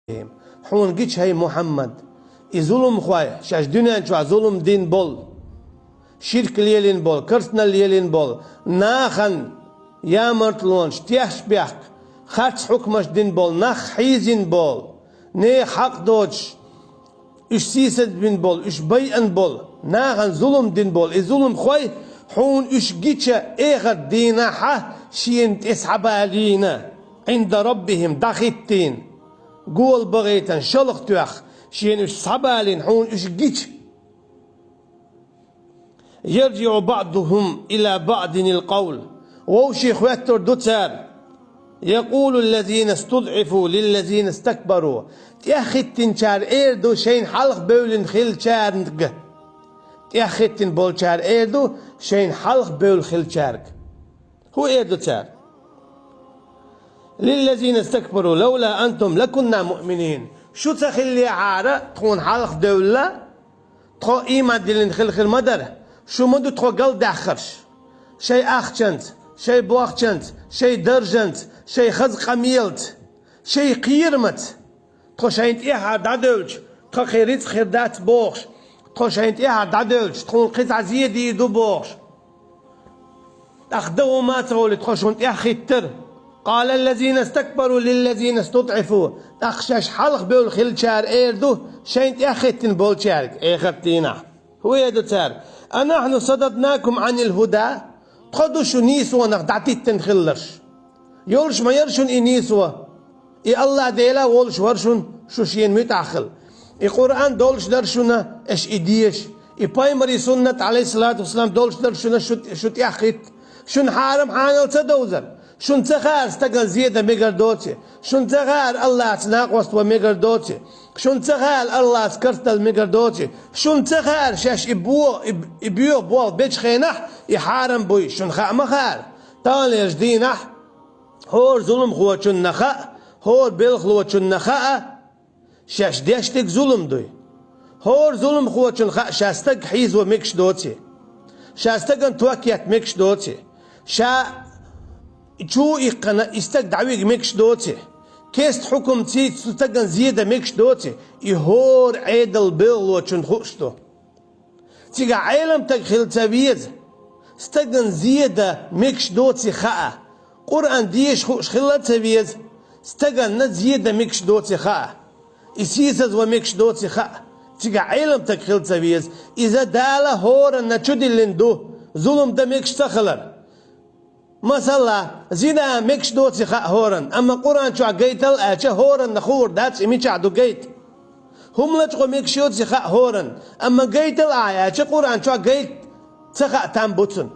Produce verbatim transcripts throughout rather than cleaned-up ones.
Хьуна гича, хӀай Мухьаммад, и зуламхой, шаьш дуьнен чохь зулам дина болу, ширк лелийна болу, керстанал лелийна болу, нахана ямартлонаш тешнабехк, харц хьукмаш дина болу, нах хьийзина болу, нехан хьакъ доцуш, уьш сийсазбина болу, уьш байъина болу, нахана зулам дина болу и зуламхой, хьуна уьш гича, эхарт дийнахь шена тӀе схьабалийна, Ӏинда Раббихим, дӀахӀиттийна, гола бахийтина, шалха тоьхна, шена уьш схьабалийна, хьуна уьш гича. يرجع بعضهم إلى بعض القول. Вовшийн хоьттур ду цара. يقول الذين استضعفوا للذين استكبروا. ТӀаьхьахӀиттинчара эр ду шайна хьалха бевлла хиллачаьрга. ТӀаьхьахӀиттина болчара эр ду шайна хьалха бевлла хиллачаьрга. ХӀун эр ду цара? للذين استكبروا لولا أنتم لكنا مؤمنين. Шу ца хиллехьара, тхуна хьалха девлла, тхо ийман диллина хила хир ма дара. Шу ма ду тхо галдаьхнарш. Шайн ахчанца, шайн бохчанца, шайн даржанца, шайн хаза къамелаца, шайн кхерамца. Тхо шайна тӀаьхьара дӀадевлча, тхан кхин рицкъ хир дац бохуш, тхо шайна тӀаьхьара дӀадевлча, тхуна кхин цхьа зен дийр ду бохуш. ТӀаккха дан хӀума а ца хилий, тхо шуна тӀаьхьахӀиттира. قال الذين استكبروا للذين استضعفوا. ТӀаккха шаьш хьалха бевлла хиллачара эр ду шайна тӀаьхьахӀиттина болчаьрга, эхарт дийнахь. ХӀун эр ду цара? أنحن صددناكم عن الهدى؟ Тхо ду шу нийсонах дӀатиттина хилларш? Йолуш ма яра шуна и нийсо. И АллахӀ Дела волуш вара шуна, шу шена муьтӀахь хила. И Къуръан долуш дара шуна, аша и деша. И пайхамаран суннат, Ӏалайхиссалату вассалам, долуш дара шуна, шу, шу тӀаьхьахӀитта. Шуна хьарам-хьанал ца довзара. Шуна ца хаьара стагана зен дан мегар доций. Шуна ца хаьара АллахӀца накъост ван мегар доций. Шуна ца хаьара АллахӀца керстанал мегар доций. Шуна ца хаьара шаьш и бо-, и, и боьха болх бечу хенахь, и хьарам буй. Шуна хаа ма хаьара. Таханлерчу дийнахь хӀора зуламхочунна хаьа, хӀора белхалочунна хаьа, шаьш деш дерг зулам дуй. ХӀора зуламхочунна хаьа, ша стаг хьийзо мегаш доций, ша стагана ток етта мегаш доций, ша чу иккхина и стаг дӀавига мегаш доций, керста хьукмаций цу стагана зен дан мегаш доций, и хӀора Ӏедалан белхалочунна хууш ду. Цигахь Ӏеламстаг хила ца веза, стагана зен дан мегаш доций хаа. Къуръан деша хууш хила ца веза, стагана зен дан мегаш доций хаа. И сийсазван мегаш доций хаа. Цигахь Ӏеламстаг хила ца веза. Иза Дала хӀоранна чудиллина ду, зулам дан мегаш ца хилар. Масала, зина мегаш доций хаа хӀоранна, амма Къуръан чохь гайтал аьлча, хӀоранна хуур дац и мичахь ду гайта. ХӀума лачкъо мегаш йоций хаа хӀоранна, амма гайтал ахь аьлча, Къуръан чохь гайта ца хаа там бу цунна.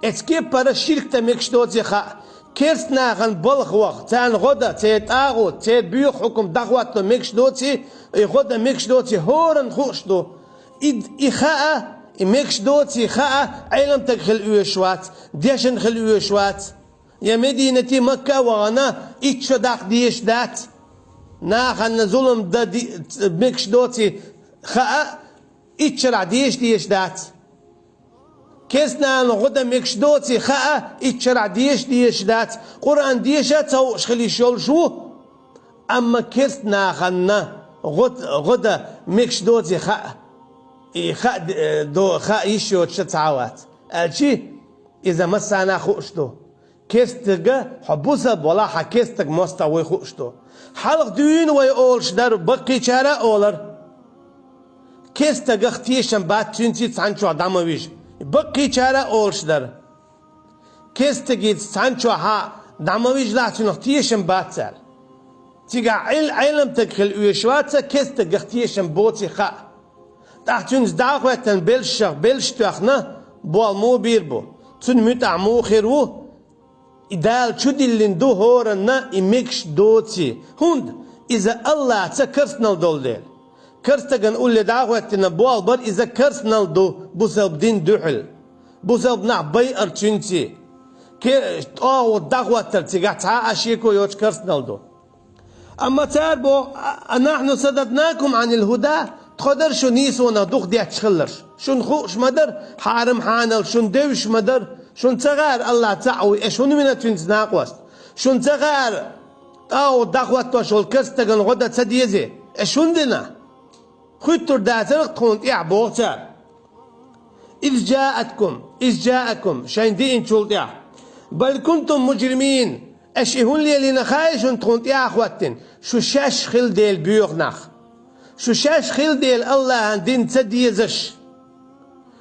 Эцу кеппара ширк дан мегаш доций хаа, керста нахана балха ваха, царна гӀо дан, церан тӀагӀут, церан боьха хьукам дӀахӀотто мегаш доций, и гӀо дан мегаш доций хӀоранна хууш ду. И, и хаа, и мегаш доций хаа, Ӏеламстаг хила оьшуш вац, дешна хила оьшуш вац. Я Мединате, Макка а вахана, итт шо даккха дезаш дац. Нахана зулам дан ди-, мегаш доций хаа, итт шарахь деша дезаш дац. Керста нахана гӀо дан мегаш доций хаа, итт шарахь деша дезаш дац. Къуръан деша а ца хууш хила йиш йолуш ву, амма керста нахана гӀо, гӀо дан мегаш доций хаа, и хаа, э, до-, хаа йиш йоцуш цхьа а вац. Аьлчи, иза массарна а хууш ду. Керстага хьо бусалба валахь, хьан керстаг мостагӀа вуй хууш ду. Хьалха дуьйна вай олуш дара, баккхийчара а олар. Керстагах тешам бац цуьнца цхьана чохь дӀа ма вижа. Баккхийчара а олуш дара. Керстагица цхьана чохь дӀа ма вижалахь, цунах тешам бац цара. Цигахь Ӏел-, Ӏеламстаг хила оьшуш вац, керстагах тешам боций хаа. ТӀаккха цуьнца дӀа а хоьттина белшах, белш тоьхна, болх муха бийр бу? Цунна муьтӀахь муха хир ву? И Дала чудиллина ду хӀоранна и мегаш доций, хӀунда иза АллахӀца керстанал долу дела. Керстагана улле дӀа а хӀоьттина болх бар иза керстанал ду бусалба дин дуьхьал. Бусалба нах байар цуьнций. Ке-, тӀагӀут дӀахӀоттар цигахь цхьа а шеко йоцу керстанал ду. Амма цара боху: «أنحن صددناكم عن الهدى», тхо дара шу нийсонах духадетташ хилларш. Шуна хууш ма дара хьарам-хьанал, шуна девзаш ма дара, шуна ца хаьара АллахӀ цхьаъ вуй, аша хӀунда вина цуьнца накъост? Шуна ца хаьара ТӀагӀут дӀахоттош волу керста стагана гӀо дан ца дезий? Аша хӀунда дина? Хуьттур дацара-кх тхуна тӀехь, боху цара. Из жаъаткум, из жаъакум, шайн диъначул тӀаьхьа. Бал кунтум мужримин, аша и хӀунда лелийна хаьий шуна тхуна тӀехьа хӀоттийна? Шу шаьш хилла дела боьха нах. Шу шаьш хилла дела АллахӀан дин ца дезаш.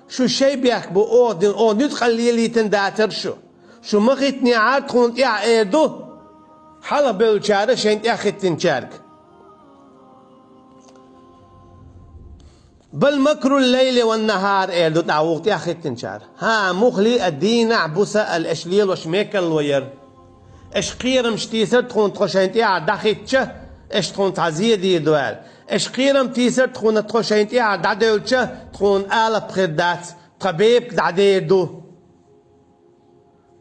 Шу шайн бехк бу оха дина, оха нуьцкъала лелийтина дацара шу. Шу ма хӀиттинехьара тхуна тӀехьа, эр ду хьалха бевллачара шайна тӀехӀиттинчаьрга. Бал макрул лайли ван нахьар, эр ду тӀаккха вукху тӀехӀиттинчара. ХӀан, муххале а, дийнахь а, буса а аьлла, аша лелош мекарло яра. Аша кхерамаш тийсара тхуна тхо шайна тӀехьа дӀахӀиттича, аша тхуна цхьа зен дийр ду аьлла. Аша кхерам тийсара тхуна тхо шайна тӀехьа дӀадевлча, тхуна алапа хир дац, тхан бепиг дӀадер ду.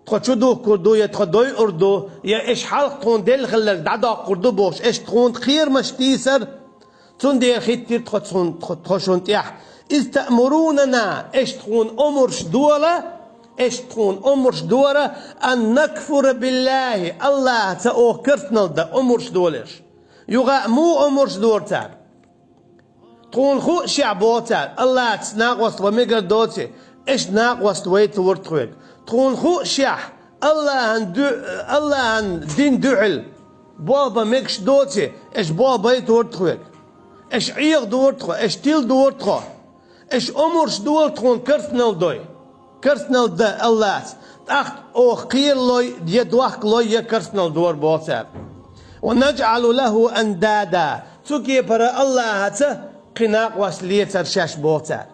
Тхо чу духкур ду, я тхо дойур ду, я аша хьалха тхуна делла хилларг дӀадоккхур ду бохуш, аша тхуна кхерамаш тийсара. Цундела хӀиттира тхо цун-, тхо, тхо шуна тӀехь. Из таъмурунана, аша тхуна омраш дола, аша тхуна омраш дора, ан накфура биллахи, АллахӀаца оха керстанал дан омраш долуш. Юха а муха омраш дора цара? Тхуна хууш яхь, боху цара, АллахӀаца накъост ван мегар доций, аша накъост вайтора тхоьга. Тхуна хууш яхь, АллахӀан ду-, АллахӀан дин дуьхьал болх бан мегаш доций, аша болх байтора тхоьга. Аша Ӏехадора тхо, аша тиладора тхо. Аша омраш дола тхуна керстанал дой. Керстанал дан АллахӀаца. ТӀаккха оха кхералой, я дохкалой, я керстанал дора, боху цара. Ва наджӀалу лаху андада. Цу кепара АллахӀаца кхин накъост лецара шаьш, боху цара.